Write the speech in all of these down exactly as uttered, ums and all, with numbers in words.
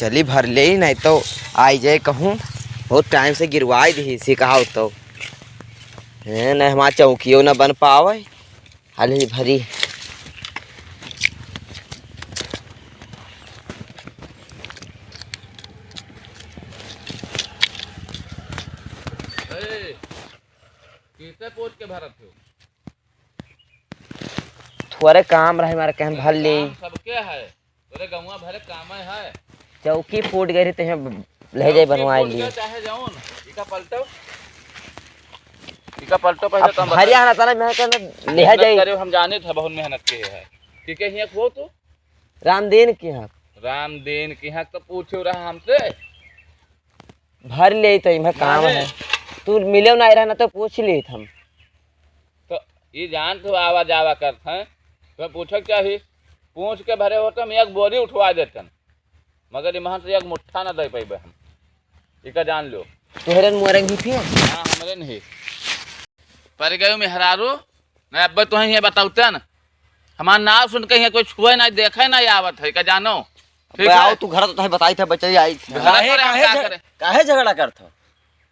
चली भर लेई, नहीं तो आई जाए कहूँ, बहुत टाइम से गिरवाई दिहिस ही कहा तो। हैं, नहीं हमार चौकियो न बन पावे। हाली भरी। ए, किसे पूछ के भरत हो? थोड़े काम रहे हमारे, कहन भर ली। काम सबके है, तोरे गौवा भरे काम है। चौकी फूट गई रही, तो ले जाए, चौकी बनवाए फूट ली। गए चाहे जौन, इका पलटो, इका पलटो, पैसा अब कम भरिया बताओ। ना साला, मैं कहना ले मेहनत जाए। करे, हम जाने थे बहुत मेहनत के है। ठीक है, हियाँ खो तू। रामदीन के यहाँ। रामदीन के यहाँ तो पूछो रहा हमसे। भर ले तो इमे काम काहे? है। तू मिले ना रहा ना तो पूछ लेत हम। तो ये जान तू आवा जावा करत हैं, तो पूछे के चाही। पूछ के भरे होते हम एक बोरी उठवा देतन, मगर इमहन से एक मुट्ठा ना दे पइबे हम। इका जान लो। तोहरे मोरंग ही फिर? हाँ, हमरे नहीं। पर गयो मेहरारू, नहीं, अब तुहें ये बताउते न, हमार नाव सुन के हियाँ कोई छुए ना, देखे ना आवत है, का जानो? ठीक बे, है? आओ, तू घर तो तोहे बताई था, बच्चा आई था। घर काहे, पर हम काहे का झग-, करे? काहे झगड़ा करत हो?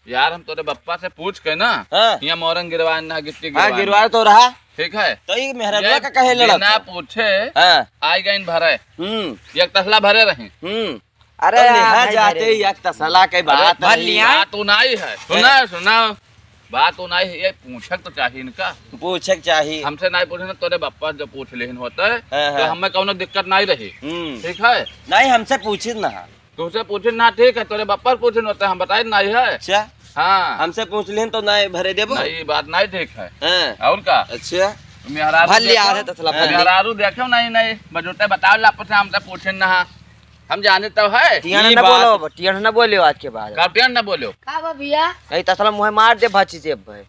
यार, हम तोरे बप्पा से पूछ के ना, हाँ। हियाँ मोरंग गिरवाए ना, गिट्टी हाँ, गिरवाए गिरवाए ना। तो रहा। ठीक है? तो ये मेहररुआ ये का काहे लड़त बिना हो? पूछे हाँ। आई गइन भरे। हम्म। एक तसला भरे रही। हम्म। अरे तो लिहा भाई, जाते भाई। ही एक तसला के अरे बात भर नहीं। लिया। बात तो नहीं है। सुना, सुना। बात तो नहीं है, ये पूछक तो चाहिए इनका। पूछक चाहिए। हमसे नहीं पूछे ना, तोरे बप्पा से जब पूछ लेहिन होते, हाँ, तो हाँ। हमें कौनो दिक्कत नहीं रही। हम्म। ठीक है? नहीं, हमसे पूछित ना। तुमसे पूछित ना, ठीक है, तोरे बप्पा से पूछिन होते, हम बताए नहीं है। अच्छा। हाँ। हमसे पूछ लेहिन तो नहीं भरे देबो? नहीं, ये बात नहीं ठीक है। हाँ। और का? अच्छा। मेहरारू भर लिया देखो, आधे तसला, भर लिया। मेहरारू देखो नहीं, नहीं, बजोटे बताओ लापस से हमसे पूछिन ना। हम जाने तो है। टियन ई न बात बोलो, टियन न बोलियो आज के बाद। का टियन न बोलियो? का बा भैया? नहीं, तसला मुँहे मार दे भाची से भाई।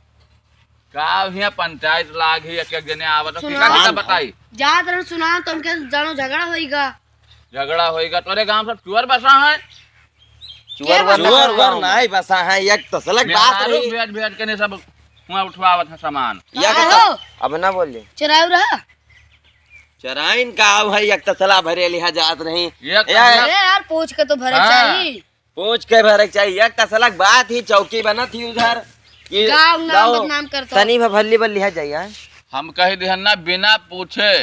का हियाँ पंचायत लाग ही, एक एक जने आवत, सुना। किका किका बताई? जात रहन सुना, तो उनके जानो झगड़ा होइगा। झगड़ा होइगा, तोरे गाँव सब चुअर बसा है? चुअर के बसा बसा है? चुअर वर नहीं बसा है, एक तसलक बात मेहरारू रही। भेज भेज के ने सब हुआँ उठवावत है सामान। या का का हो? अब ना बोले। चुराऊ रहा? चराइन का आव है, एक तसला भरे लिहा जात रही। एक ए, तसला अरे यार, पूछ के तो भरे हाँ। चाहिए। पूछ के भरे के चाहिए। एक तसला के बात ही चौकी बनत ही उधर कि गाँव नाम गाँव बदनाम करता। तनी भभल्ली बल्ली है जाइए। हम कह दिहन ना बिना पूछे,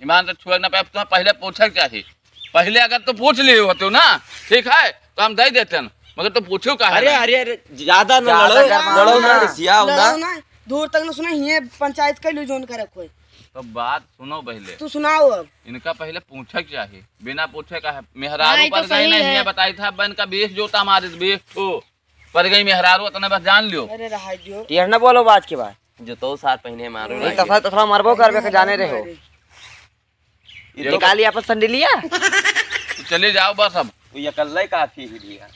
ईमान से छुए ना पाए, तुम्हें पहले पूछे के चाहिए। पहले अगर तू पूछ लिए होते ना, ठीक है, तो हम दे देते हैं, मगर तू पूछू काहे अरे, ना? अरे, अरे, ज्यादा न ज्यादा लड़ो, गरमाओ लड़ो ना, ना। रिसियाओ ना। लड़ो ना, दूर तक न सुना, हिये पंचायत कैलू जोन करे कोई। तो बात सुनो पहले। तू सुनाओ अब। इनका पहले पूछे के चाही, बिना पूछे का है? मेहरारू नहीं, तो पर गई सही नहीं, है। हिये बताई था, अब इनका बीस जोता मारे, बीस ठो। पर गई मेहरारू, इतने बस जान लियो। अरे रहा जो। टेढ़ न बोलो बात के बाद। जो तो सार पहिने मारो नहीं, रहा तसला, तसला मरबो करबे के जाने रहे हो। ये ये तो निकाली अपन संडिलिया। तो चले जाओ बस अब। वो अकेले काफी ही दिया।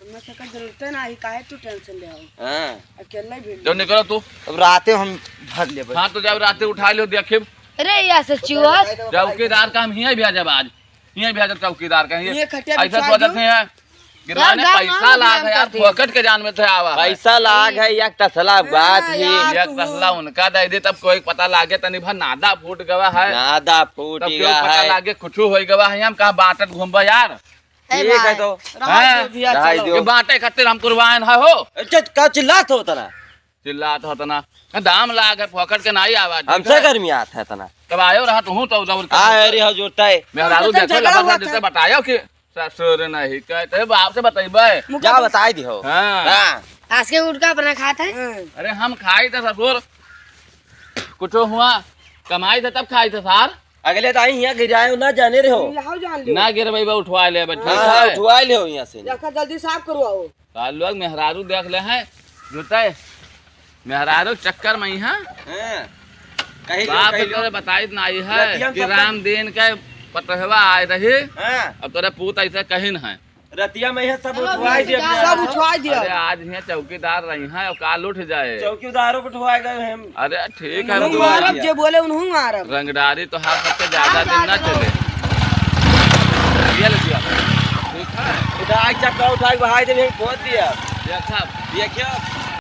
हमें से का जरूरत है ना, ही काहे तू टेंशन ले आओ? हाँ। अकेले भी जो निकलो तू। अब राते हम भर लेबे। हाँ, तो जाओ राते उठा लो, देखिब। अरे, या से चुआ। चौकीदार का हम हियाँ भेजब आज। हियाँ भेजब चौकीदार का, ये ये खटिया ऐसा बिछा सोचत दो। हैं। गिरवाने यार, गाँव पैसा में लाग है यार, करती। फोकट के जान में थे आवा है। पैसा लाग है, एक तसला हाँ, बात ही। यार, एक तू तसला उनका दे दे, तब कोई पता लागे, तनी भर नादा फूट गवा है। नादा फूट तब क्यों गया पता है। लागे, कुछ हो गवा है, हम कहाँ बांटत घूमबा यार। ए ठीक है भाई, तो। रहा हाँ, दो भैया, रहा चलो। दो। ये बांटे खातिर हम कुर्बान है हो। अच्छा, का चिल्लात हो तना? चिल्लात हो तना। दाम लाग है, फोकट के नाई आवाज। हमसे गर्मी आत है तना। तब आयो रहा तू तो उधर। आ, अरे, हो जोता है। मेहरारू तो देखो, झगड़ा लगा हुआ जैसे था। बतायो कि ससुर नहीं कहते, बाप से बतइबे। मुका जा तो बताई दिहो। हाँ। हाँ। आज के गुटखा अपना खात है। अरे हम खाई थे ससुर, कुछ हुआ, कमाई थे तब खाई थे सार। अगले दाई हियाँ गिरायो ना जाने रहो। यहाँ जान लो। ना गिरबे बा, उठवा ले बा, ठीक हाँ, हाँ, है? उठवा ले हो यहाँ से। देखा जल्दी साफ करवाओ। सार लोग मेहरारू देख ले हैं, जोते। मेहरारू चक्कर में ही है। हाँ। कहीं बाप कहीं तोरे बताइत नाई है रतिया में कि सब रामदीन के पतोहवा आए रही, हाँ। अब तोरे पूत ऐसे कहिन है। रतिया में ही सब चलो, उठवाई दिया। सब उठवाई दिया। अरे आज यहाँ चौकीदार रही हैं और काल उठ जाए। चौकीदारों को उठवाए गए हम। अरे ठीक है, उन्होंने मारब, जे बोले उन्होंने मारब। रंगदारी तो हर सबसे ज्यादा आज दिन ना आज चले। ये ले दिया। ठीक है। उठाई चक्का उठाई बहाई दे, हम खोद दिया। देखा। देखियो।